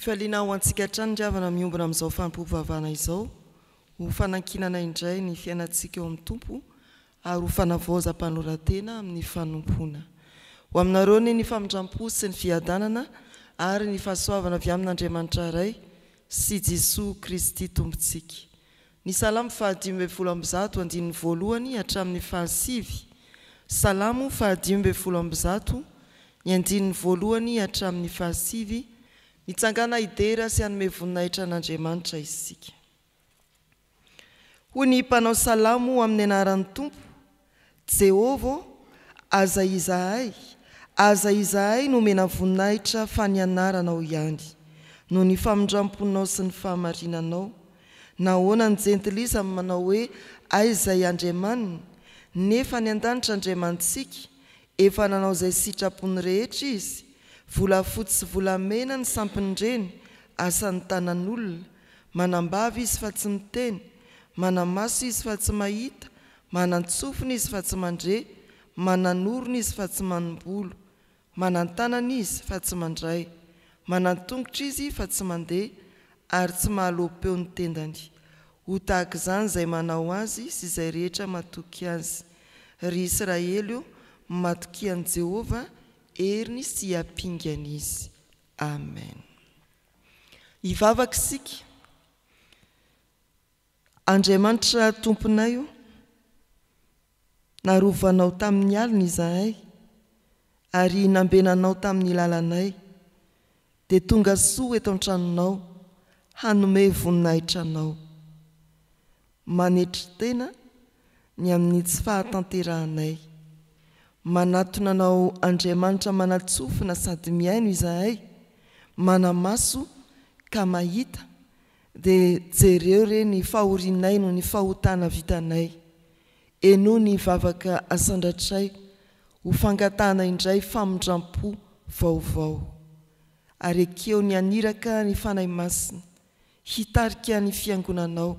Fifaliana ho antsika hatrany ry havana miombona amin'izao fanompoam-pivavahana izao, ho fanankinana indray ny fiainantsika eo amin'ny Tompo ary ho fanavaozam-panoran-tena amin'ny fanompoana. Ho aminareo anie ny famindram-po sy ny fiadanana ary ny fahasoavana avy amin'Andriamanitra Ray sy Jesoa Kristy Tompontsika. Ny Salamo faha-115 andininy voalohany hatramin'ny fahasivy, Salamo faha-115, ny andininy voalohany hatramin'ny fahasivy, Mitsangàna hidera sy hanome voninahitra an'Andriamanitra isika. Hoy ny mpanao salamo amin'ny anaran'ny Tompo, Jehovah ô, aza izahay, aza izahay no omena voninahitra fa ny anaranao ihany, noho ny famindram-ponao sy ny fahamarinanao. Nahoana ny jentilisa no manao hoe, Aiza izay Andriamaniny? Nefa any an-danitra Andriamanitsika, efa nanao izay sitrapony rehetra Izy. Volafotsy sy volamena ny sampin'ireny, asan'ny tanan'olona. Manam-bava izy fa tsy miteny, mana-maso izy fa tsy mahita, Manan-tsofina izy fa tsy mandre, manan-orona izy fa tsy manimbolo, manan-tanana izy fa tsy mandray, manan-tongotra izy fa tsy mandeha, ary tsy mahaloa-peo ny tendany. Ho tahaka izany izay manao azy sy izay rehetra matoky azy. Ry Israely ô, matokia an'i Jehovah, heriny sy ampingany izy. Amen. Hivavaka isika. Andriamanitra Tomponay o, narovanao tamin'ny alina izahay, ary nambenanao tamin'ny lalanay, dia tonga soa eto an-tranonao hanome voninahitra Anao. Manetry tena ny amin'ny tsy fahatanterahanay. Manatona Anao Andriamanitra manatsofina sady mihaino izahay, manamaso ka mahita, Dia jereo re ny fahorianay noho ny fahotana vitanay. Henoy ny vavaka asandratray ho fangatahana indray famindram-po vaovao. Ary ekeo ny haniraka ny Fanahy Masina hitarika ny Fiangonanao,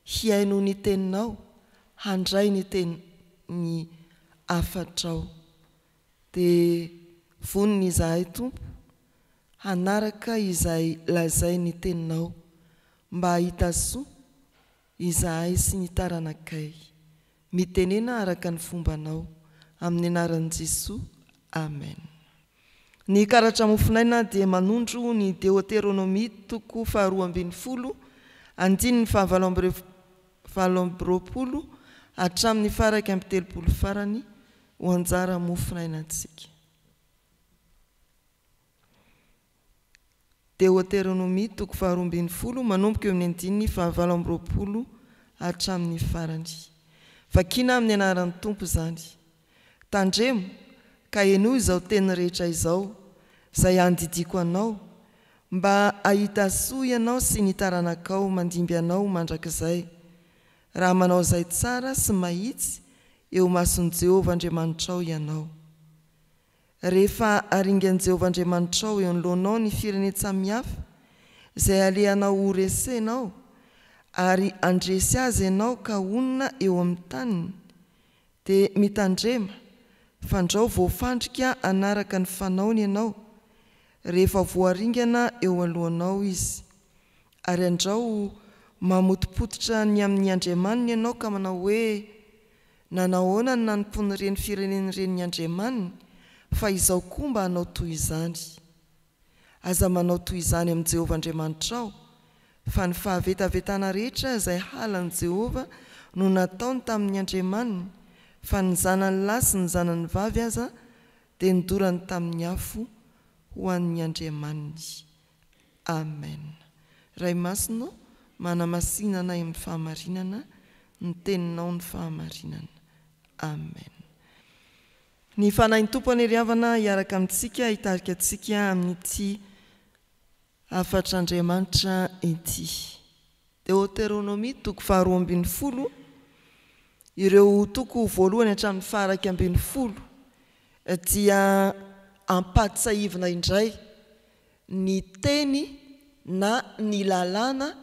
hihaino ny Teninao, handray ny teny ny hafatrao. Dia vonona izahay Tompo hanaraka izay lazain'ny Teninao mba hahita soa izahay sy ny taranakay. Mitenena araka ny fombanao. Amin'ny anaran'i Jesoa. Amen. Ny karatra mofonaina dia manondro ny Deoteronomia toko faharoa ambin'ny folo andininy fahavalo amby 28 hatramin'ny faha-31 farany ho anjara mofonainantsika. Deoteronomia toko faharoa ambin'ny folo manomboka eo amin'ny andininy fahavalo amby roapolo hatramin'ny farany. Vakina amin'ny anaran'ny Tompo izany. Tandremo, ka henoy izao teny rehetra izao, izay andidiako anao, mba hahita soa ianao sy ny taranakao mandimby anao mandrakizay, raha manao izay tsara sy mahitsy eo imason'i Jehovah Andriamanitrao ianao. Rehefa haringan'i Jehovah Andriamanitrao eo anoloanao ny firenen-tsamihafa izay alehanao horesenao, ary handresy azy ianao ka honina eo amin'ny taniny, dia mitandrema, fandrao voafandrika hanaraka ny fanaony ianao, rehefa voaringana eo alohanao izy. Ary andrao mamotopototra ny amin'ny andriamaniny ianao ka manao hoe, Nanahoana no nanompoan'ireny firenena ireny ny andriamaniny, fa izaho koa mba hanao toy izany? Aza manao toy izany amin'i Jehovah Andriamanitrao, fa ny fahavetavetana rehetra izay halan'i Jehovah no nataony tamin'ny andriamaniny, fa ny zanany lahy sy ny zanany vavy aza dia nodorany tamin'ny afo ho an'ny andriamaniny. Amen. Ray Masina ô, manamasina anay amin'ny fahamarinana, ny Teninao ny fahamarinana. Amen. Ny Fanahin'ny Tompo anie ry havana hiaraka amintsika hitarika antsika amin'ity hafatr'Andriamanitra ity. Deoteronomia toko faharoa ambin'ny folo, ireo toko voalohany hatramin'ny faha-iraika ambin'ny folo dia ampahatsahivina indray ny teny na ny lalàna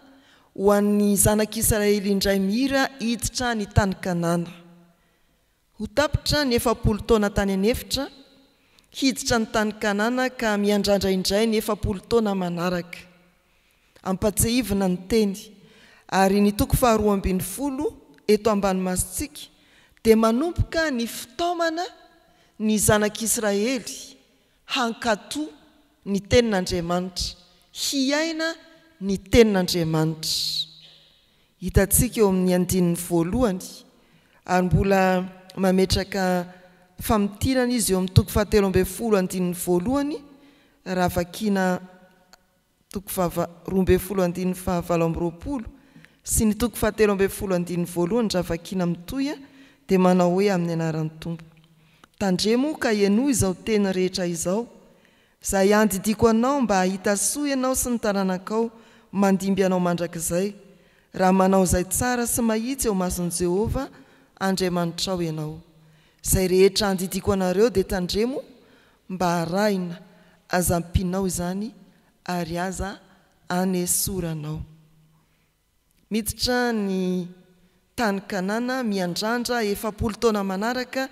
ho an'ny zanak'Israely indray mihira hiditra ny tany Kanana. Ho tapitra ny 40 taona tany an'efitra, hiditra ny tany Kanana ka miandrandra indray ny 40 taona manaraka. Ampatsiahivina ny teny, ary ny toko faharoa ambinifolo eto ambany masontsika dia manomboka ny fitaomana ny zanak'Israely hankatò ny tenin'Andriamanitra, hiaina ny tenin'Andriamanitra. Hitantsika eo amin'ny andininy voalohany, ary mbola mametraka famintinana izy eo amin'ny toko fahatelo ambinifolo andininy voalohany, raha vakiana toko faha 12 andininy faha 28 sy ny toko faha 13 andininy voalohany raha vakiana mitohy dia manao hoe amin'ny anaran'ny Tompo. Tandremo ka henoy izao teny rehetra izao, izay andidiako anao mba hahita soa ianao sy ny taranakao mandimby anao mandrakizay, raha manao izay tsara sy mahitsy eo imason'i Jehovah Andriamanitrao ianao. Izay rehetra andidiako anareo dia tandremo mba harahina, aza ampianao izany ary aza anesoranao. Miditra ny tany Kanana miandrandra 40 taona manaraka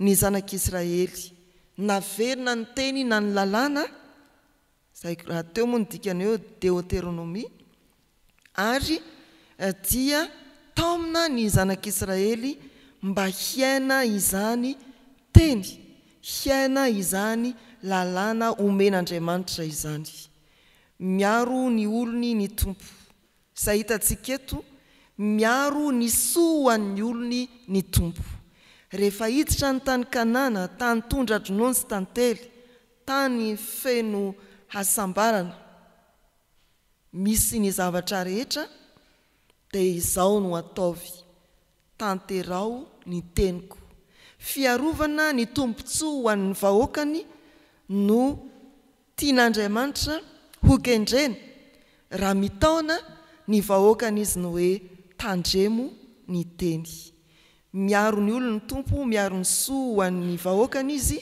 ny zanak'Israely. Naverina ny teny na ny lalàna, izay rahateo moa ny dikany hoe Deoteronomia, Ary dia taomina ny zanak'Israely mba hiaina izany teny, hiaina izany lalàna omen'Andriamanitra izany. Miaro ny olony ny Tompo. Izay hitantsika eto, miaro ny soa ho an'ny olony ny Tompo. Rehefa hiditra ny tany Kanana, tany tondra-dronono sy tantely, tany feno hasambarana, misy ny zavatra rehetra dia izao no ataovy, tanteraho ny teniko. Fiarovana ny tombontsoa ho an'ny vahoakany no tian'Andriamanitra hokendrena raha mitaona ny vahoakany izy ny hoe tandremo ny teny. Miaro ny olony ny Tompo, miaro ny soa ho an'ny vahoakany Izy,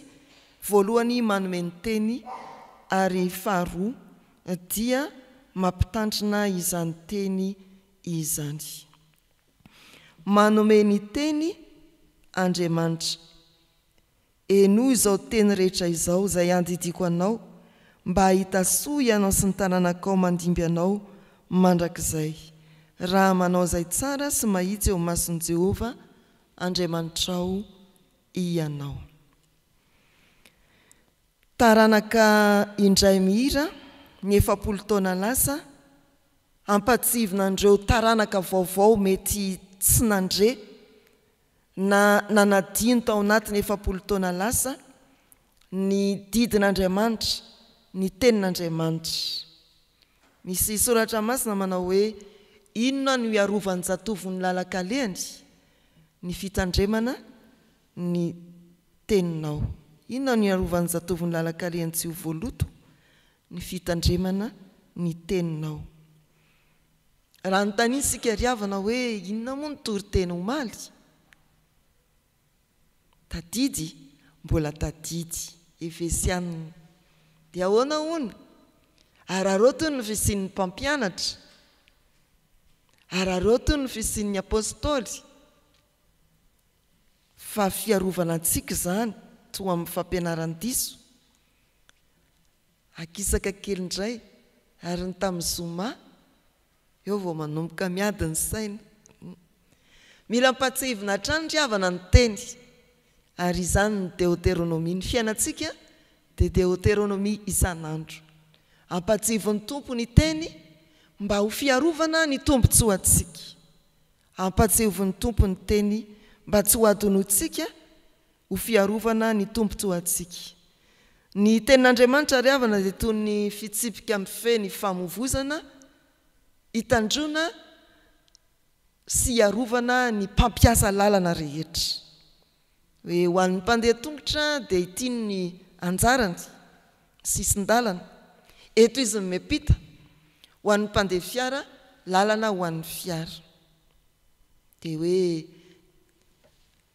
voalohany manome ny teny ary faharoa dia mampitandrina izany teny izany. Manome ny teny Andriamanitra. Henoy izao teny rehetra izao izay andidiako anao, mba hahita soa ianao sy ny taranakao mandimby anao mandrakizay, raha manao izay tsara sy mahitsy eo imason'i Jehovah Andriamanitrao ianao. Taranaka indray mihira ny 40 taona lasa, hampahatsiahivina an'ireo taranaka vaovao mety tsy nandre na nanadino tao anatin'ny 40 taona lasa ny didin'Andriamanitra, ny tenin'Andriamanitra. Misy soratra masina manao hoe, Inona no iarovan'ny zatovo ny lalan-kalehany? Ny fitandremana ny teninao. Inona no iarovan'ny zatovo ny lalan-kalehany tsy ho voaloto? Ny fitandremana ny teninao. Raha anontaniana isika ry havana hoe inona moa ny toriteny omaly? Tadidy? Mbola tadidy. Efesianina. Dia ahoana hono? Araraoty ny fisian'ny mpampianatra. Araraoty ny fisian'ny apostoly. Fa fiarovana antsika izany toa amin'ny fampianaran-diso. Akisaka kely indray ary ny tamin'ny zoma eo vao manomboka miady ny saina. Mila ampahatsiahivina hatrany ry havana ny teny ary izany ny deoteronomia. Ny fiainantsika dia deoteronomia isan'andro. Ampahatsiahivin'ny Tompo ny teny mba ho fiarovana ny tombontsoantsika. Ampahatsiahivin'ny Tompo ny teny mba tsy ho adinointsika ho fiarovana ny tombontsoantsika. Ny Tenin'Andriamanitra ry havana dia toy ny fitsipika mifehy ny famovozana, hitandroana sy hiarovana ny mpampiasa lalana rehetra. Hoe ho an'ny mpandeha tongotra dia ity ny anjarany, sisin-dalana, eto izy no miampita, ho an'ny mpandeha fiara, lalana ho an'ny fiara. Dia hoe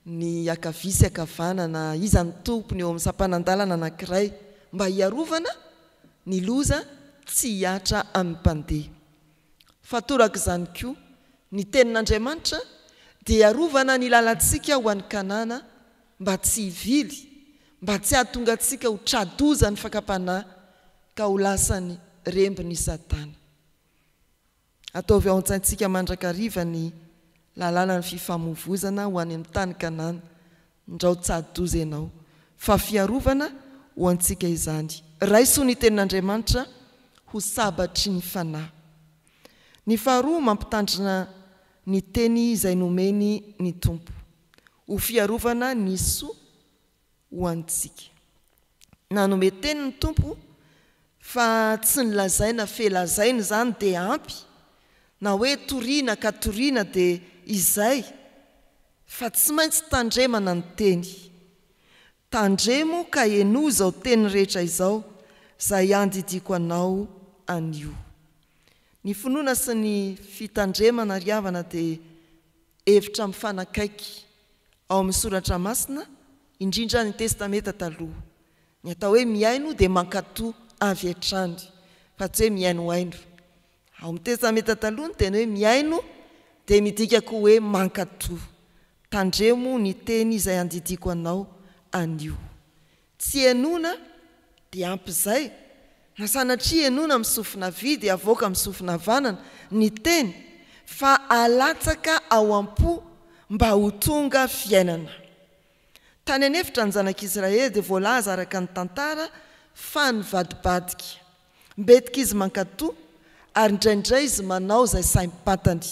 ny ankavia sy ankavanana, iza no tompony eo amin'ny sampanan-dalana anankiray mba hiarovana ny loza tsy hihatra amin'ny mpandeha. Fa toraka izany koa, ny Tenin'Andriamanitra dia hiarovana ny lalantsika ho any Kanana mba tsy hivily, mba tsy hahatonga antsika ho tra-doza ny fakam-panahy ka ho lasan'ny rembin'i Satana. Ataovy ao an-tsaintsika mandrakariva ny lalànan'ny fifamoivoizana ho any amin'ny tany Kanana, ndrao tsa-doza ianao, fa fiarovana ho antsika izany. Raiso ny Tenin'Andriamanitra ho sabatry ny fanahy. Ny faharoa, mampitandrina ny teny izay nomeny ny Tompo, ho fiarovana ny soa ho antsika. Nanome teny ny Tompo fa tsy ny lazaina fe lazaina izany dia ampy, na hoe torina ka torina dia izay fa tsy maintsy tandremana ny teny. Tandremo ka henoy izao teny rehetra izao izay andidiako anao anio. Ny finoana sy ny fitandremana ry havana dia hevitra mifanakaiky ao amin'ny Soratra Masina, indrindra ny Testamenta Taloha. Ny atao hoe mihaino dia mankatò avy hatrany, fa tsy hoe mihainohaino. Ao amin'ny Testamenta Taloha ny teny hoe mihaino dia midika koa hoe mankatò. Tandremo ny teny izay andidiako anao anio. Tsy henoina dia ampy izay, na sanatria henoina amin'ny sofina havia dia avoaka amin'ny sofina havanana ny teny fa alatsaka ao am-po mba ho tonga fiainana. Tany an'efitra ny zanak'Israely dia voalaza araka ny tantara fa nivadibadika. Mbetika izy mankatò ary indraindray izy manao izay saim-pantany.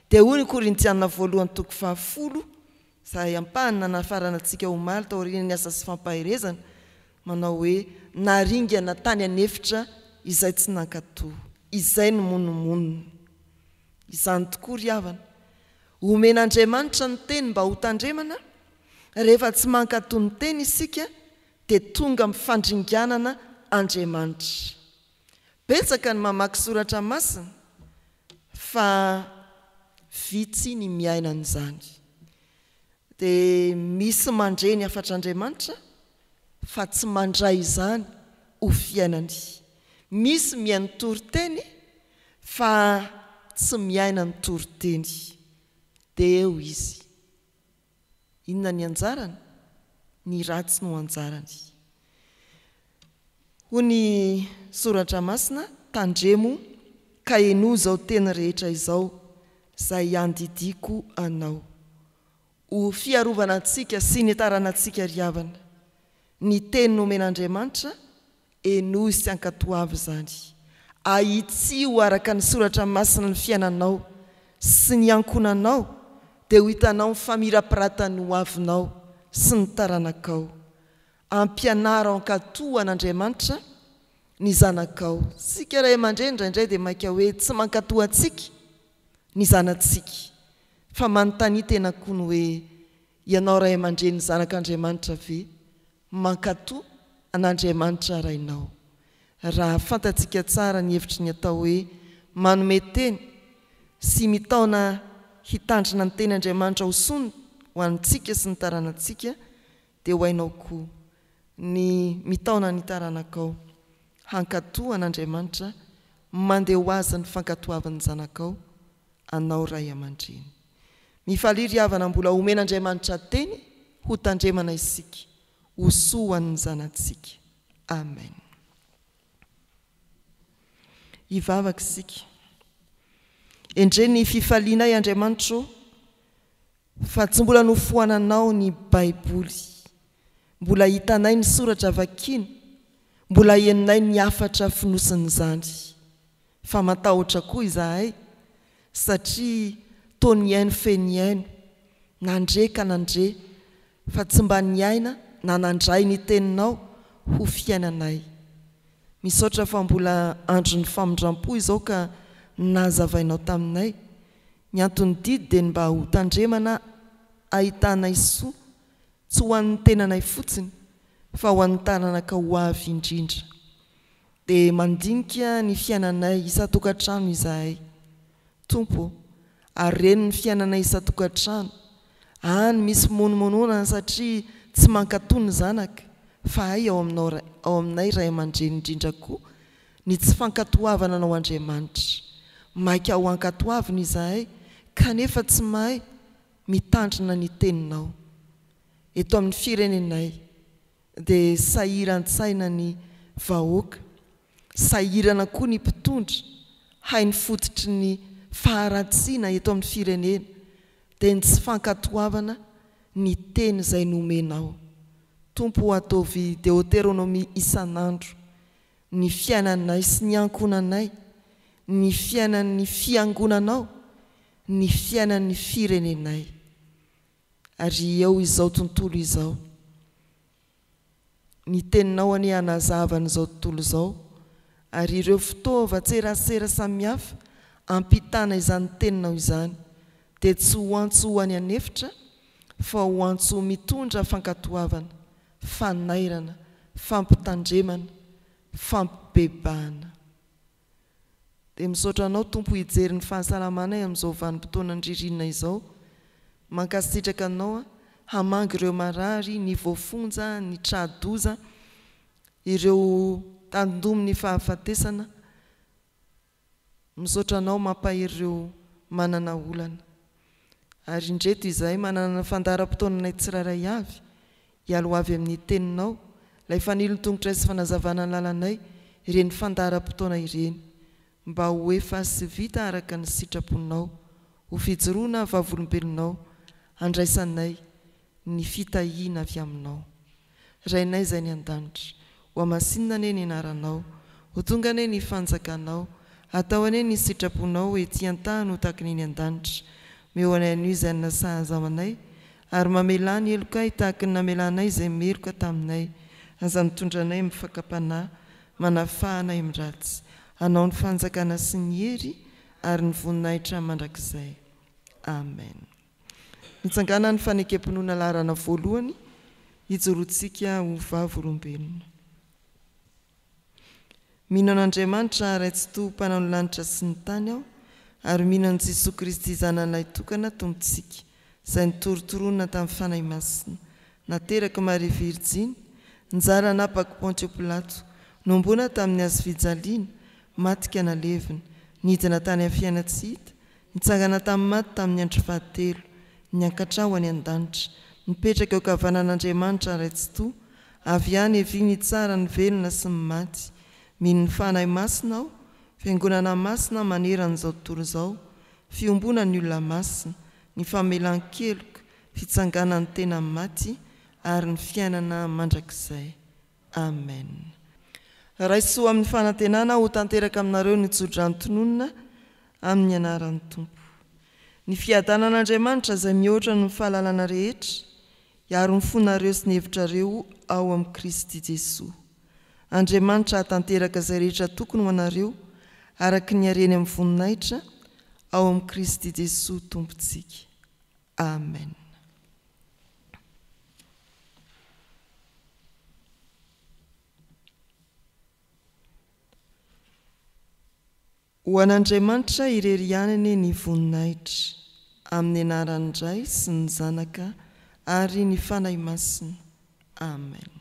Dia hoy ny Korintiana voalohany toko fahafolo Izay ampahany nanafarana antsika omaly taorian'ny asa sy fampaherezana, manao hoe, Naringana tany an'efitra izay tsy nankatò, izay nimonomonona. Izany tokoa ry havana. Omen'Andriamanitra ny teny mba hotandremana, rehefa tsy mankatò ny teny isika dia tonga amin'ny fandringanana Andriamanitra. Betsaka ny mamaky soratra masina fa vitsy ny miaina an'izany. Dia misy mandre ny hafatr'Andriamanitra fa tsy mandray izany ho fiainany. Misy mihaino toriteny fa tsy miaina ny toriteny. Dia eo izy. Inona ny anjarany? Ny ratsy no anjarany. Hoy ny Soratra Masina, Tandremo ka henoy izao teny rehetra izao, izay andidiako anao. Ho fiarovana antsika sy ny taranantsika ry havana, ny teny nomen'Andriamanitra Henoy sy ankatoavy izany. Ahitsio araka ny soratra masina ny fiainanao sy ny ankohonanao dia ho hitanao ny famirapiratan'ny ho avinao sy ny taranakao. Ampianaro hankatò an'Andriamanitra ny zanakao. Isika ray aman-dreny indraindray dia maika hoe tsy mankatò antsika ny zanatsika. Fa manontania tena koa ny hoe ianao ray aman-dreny zanak'Andriamanitra ve Mankatò an'Andriamanitra Rainao. Raha fantatsika tsara ny hevitry ny atao hoe manome teny sy mitaona hitandrina ny teny Andriamanitra ho soa ho antsika sy ny taranantsika dia ho hainao koa ny mitaona ny taranakao hankatò an'Andriamanitra mandeha ho azy ny fankatoavan'ny zanakao anao ray aman-dreny. Mifalia ry havana mbola omen'Andriamanitra teny ho tandremana isika ho soa ho an'ny zanatsika. Amen. Hivavaka isika. Endrey ny fifalianay Andriamanitra ô fa tsy mbola nofoananao ny baiboly. Mbola hitanay ny soratra vakiana, mbola henonay ny hafatra fonosin'izany. Fa matahotra koa izahay satria toa nihaino fe nihaino, nandre ka nandre, fa tsy mba niaina na nandray ny teninao ho fiainanay. Misaotra fa mbola andron'ny famindrampo izao ka nazavainao taminay. Ny anton'ny didy dia ny mba ho tandremana ahitanay soa, tsy ho an'ny tenanay fotsiny fa ho an'ny taranaka ho avy indrindra. Dia mandinika ny fiainanay isan-tokantrano izahay, Tompo ô, ary reny ny fiainanay isan-tokantrano. Any misy fimonomononana satria tsy mankatò ny zanaka, fa hay ao aminao ao aminay ray aman-dreny indrindra koa ny tsy fankatoavana anao Andriamanitra. Maika ho ankatoavina izahay kanefa tsy mahay mitandrina ny teninao. Eto amin'ny firenenay. dia sahiran-tsaina ny vahoaka, sahirana koa ny mpitondra, hay ny fototry ny faharatsiana eto amin'ny firenena dia ny tsy fankatoavana ny teny izay nomenao. Tompo o ataovy Deoteronomia isan'andro ny fiainanay sy ny ankohonanay, ny fiainan'ny fiangonanao, ny fiainan'ny firenenay ary eo izao tontolo izao. Ny teninao anie hanazava an'izao tontolo izao ary ireo fitaovan-tserasera samihafa ampitana izany teninao izany dia tsy ho antso ho any an'efitra fa ho antso mitondra fankatoavana, fanairana, fampitandremana, fampibebahana. Dia misaotra Anao Tompo hijery ny fahasalamanay amin'izao vanim-potoanan'ny ririnina izao. Mankasitraka Anao hamangy ireo marary, ny voafonja, ny tra-doza, ireo tandindomin'ny fahafatesana. Misaotra Anao mampahery ireo manana olana. Ary indreto izahay manana ny fandaharam-potoananay tsirairay avy, hiala ho avy amin'ny Teninao, ilay fanilon-tongotray sy fanazavana ny lalanay, ireny fandaharam-potoana ireny, mba ho efa sy vita araka ny sitraponao, ho fijoroana vavolombelonao, handraisanay ny fitahiana avy Aminao. Rainay izay any an-danitra, ho hamasinina anie ny anaranao, ho tonga anie ny fanjakanao, hatao anie ny sitraponao ety an-tany ho tahaka ny eny an-danitra. Omeo anay anio izay hanina sahaza ho anay, ary mamelà ny helokay tahaka ny namelanay izay meloka taminay. Aza mitondra anay amin'ny fakam-panahy, manafaha anay amin'ny ratsy. Anao ny fanjakana sy ny hery ary ny voninahitra mandrakizay. Amen. Mitsangàna ny fanekem-pinoana laharana voalohany hijoroantsika ho vavolombelona. Mino an'Andriamanitra Ray Tsitoha Mpanao ny lanitra sy ny tany aho, ary mino an'i Jesoa Kristy Zanany Lahitokana Tompontsika, izay nitorontoronina tamin'ny Fanahy Masina, naterak'i Maria Virjiny, nizara napak'i Pontio Pilato, nohomboana tamin'ny hazofijaliana, maty ka nalevina, nidina tany amin'ny fiainan-tsy hita, Nitsangana tamin'ny maty tamin'ny andro fahatelo, niakatra ho any an-danitra, mipetraka eo ankavanan'Andriamanitra Ray Tsitoha, avy any havia nitsara ny velona sy ny maty. Mino ny Fanahy Masina aho, Fiangonana masina manerana izao tontolo izao, fiombonan'ny olona masina, ny famelan-keloka, fitsanganan'ny tena maty ary ny fiainana mandrakizay. Amen. Raiso amin'ny fanantenana ho tanteraka aminareo ny tsodrano tononina amin'ny anaran'ny Tompo. Ny fiadanan'Andriamanitra izay mihoatra noho ny fahalalana rehetra, hiaro ny fonareo sy ny hevitrareo ao amin'i Kristy Jesoa. Andriamanitra hahatanteraka izay rehetra tokony ho anareo araka ny hareny amin'ny voninahitra ao amin'i Kristy Jesoa Tompontsika. Amen. Ho an'Andriamanitra irery ihany anie ny voninahitra, amin'ny anaran'ny Ray sy ny Zanaka ary ny Fanahy Masina. Amen.